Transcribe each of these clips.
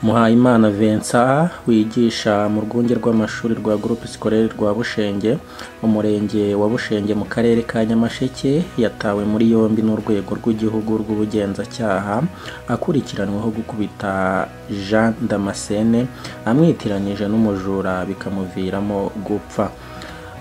Muhayimana Vincent wigisha mu rwunge rw'amashuri rwa Groupe Scolaire rwa Bushenge, umurenge wa Bushenge mu karere ka Nyamasheke, yatawe muri yombi n'urwego rw'igihugu rw'ubugenzacyaha akurikiranweho gukubita Jean Damascene amwitiranije n'umujura bikamuviramo gupfa.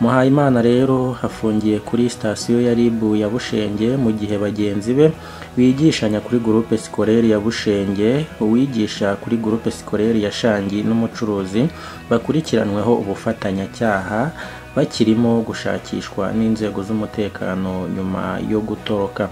Muhayimana rero afungiye kuri sitasiyo ya RIB ya Bushenge mu gihe bagenzi be bigishanya kuri Groupe Scolaire ya Bushenge, uwigisha kuri Groupe Scolaire ya Shangi n'umucuruzi bakurikiranweho ubufatanyacyaha bakirimo gushakishwa n'inzego z'umutekano nyuma yo gutoroka.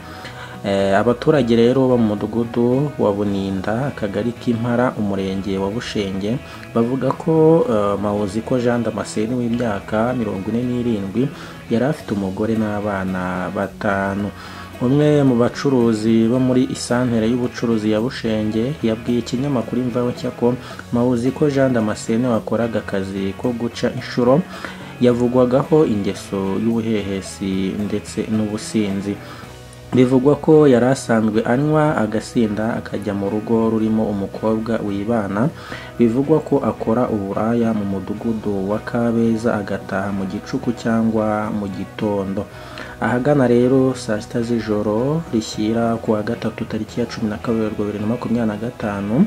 Abaturage rero bo mu mudugudu wa Buninda, akagari k'Impara, umurenge wa Bushenge, bavuga ko Mawuziko Jean Damascene w'imyaka 47 yari afite umugore n'abana 5. Umwe mu bacuruzi bo muri isantere y'ubucuruzi ya Bushenge yabwiye ikinyamakuru Imvaho Nshya ko Mawuziko Jean Damascene wakoraga akazi ko guca inshuro yavugwagaho ingeso y'ubuhehesi ndetse n'ubusinzi. Bivugwa ko yari asanzwe anywa agasinda akajya mu rugo rurimo umukobwa wibana, bivugwa ko akora uburaya mu mudugudu wa Kabeza agataha mu gicuku cyangwa mu gitondo. Ahagana rero saa 6 z'ijoro rishyira ku wa gatatu tariki ya 12 Werurwe 2025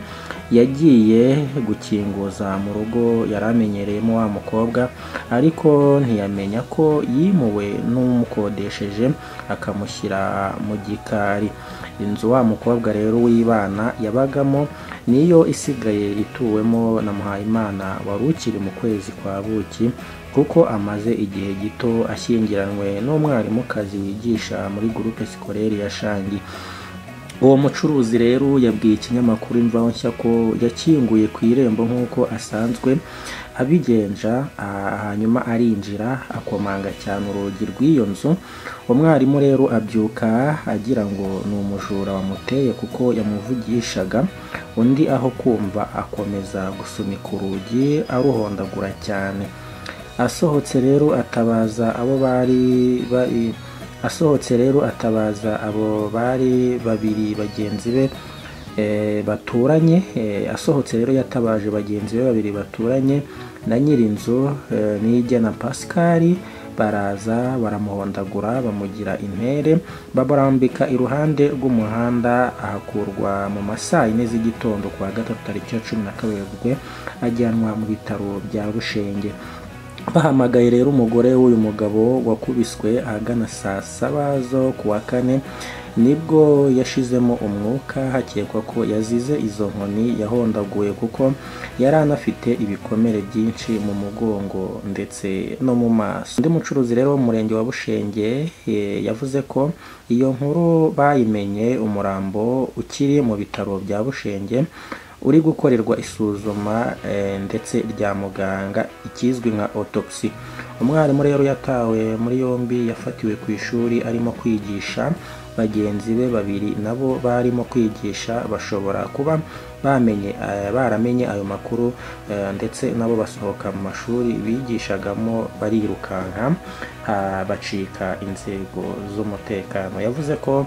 yagiye gukinguza mu rugo yari amenyereyemo wa mukobwa, ariko ntiyamenya ko yimuwe n'umukodesheje akamushyira mu gikari. Inzu wa mukobwa rero wibana yabagamo niyo isigaye ituwemo na Muhayimana wari ukiri mu kwezi kwa buki, kuko amaze igihe gito ashyingiranwe n'umwarimukazi wigisha muri Groupe Scolaire ya Shangi. Uwo mucuruzi rero yabwiye ikinyamakuru Imvaho Nshya ko yakinguye ku irembo nk'uko asanzwe abigenja, hanyuma arinjira akomanga cyane urugi rw'iyo nzu. Umwarimu rero abyuka agira ngo ni umujura wamuteye kuko yamuvugishaga, undi aho kumva akomeza gusunika urugi aruhondagura cyane. Asohotse rero atabaza abo bari babiri bagenzi be baturanye. Asohotse rero yatabaje bagenzi be babiri baturanye na nyirinzu Niyigena Pascal, baraza baramuhondagura bamugira intere, babarambika iruhande rw'umuhanda, ahakurwa mu masaa 4 z'igitondo ku wa gatatu tariki ya 12 Werurwe ajyanwa mu bitaro bya Bushenge. Bahamagaye rero umugore w'uyu mugabo wakubiswe ahagana saa 7 zo ku wa kane, nibwo yashizemo umwuka, hakekwa ko yazize izo nkoni yahondaguye kuko yari anafite ibikomere byinshi mu mugongo ndetse no mu maso. Undi mucuruzi rero wo mu murenge wa Bushenge yavuze ko iyo nkuru bayimenye umurambo ukiri mu bitaro bya Bushenge uri gukorerwa isuzuma ndetse rya muganga ikizwi nka autopsy. Umwarimu rero yatawe muri yombi yafatiwe ku ishuri arimo kwigisha, bagenzi be babiri nabo barimo kwigisha bashobora kuba baramenye ayo makuru, ndetse nabo basohoka mu mashuri bigishagamo barirukanka bacika inzego z'umutekano. Yavuze ko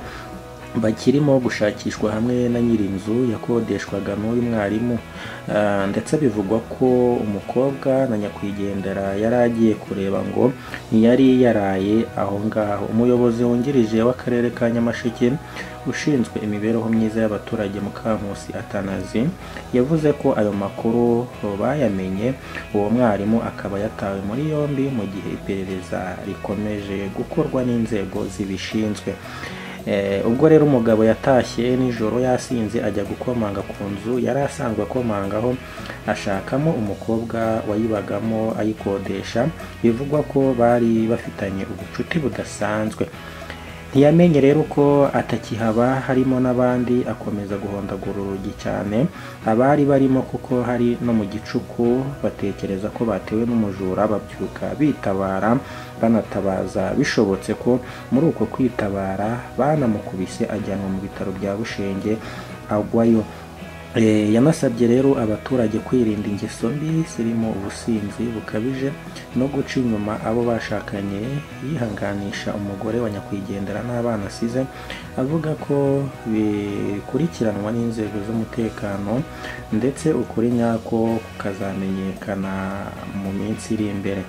bakirimo gushakishwa hamwe na nyirinzu yakodeshwaga n'uyu mwarimu, ndetse bivugwa ko umukobwa na nyakwigendera yari agiye kureba ngo ntiyari yaraye aho ngaho. Umuyobozi wungirije w'akarere ka Nyamasheke ushinzwe imibereho myiza y'abaturage Mukankusi Atanazi yavuze ko ayo makuru bayamenye, uwo mwarimu akaba yatawe muri yombi mu gihe iperereza rikomeje gukorwa n'inzego zibishinzwe. Ubwo rero umugabo yatashye nijoro yasinze ajya gukomanga ku nzu yari asanzwe akomangaho, ashakamo umukobwa wayibagamo ayikodesha, bivugwa ko bari bafitanye ubucuti budasanzwe. Ntiyamenye rero ko atakihaba harimo n'abandi, akomeza guhondagura urugi cyane abari barimo kuko hari no mu gicuku, batekereza ko batewe n'umujura, babyuka bitabara banatabaza bishobotse ko muri uko kwitabara banamukubise ajyanwa mu bitaro bya Bushenge agwayo. Yanasabye rero abaturage kwirinda ingeso mbi zirimo ubusinzi bukabije no guca inyuma abo bashakanye, yihanganisha umugore wa nyakwigendera n'abana asize, avuga ko bikurikiranwa n'inzego z'umutekano ndetse ukuri nyako kukazamenyekana mu minsi iri imbere.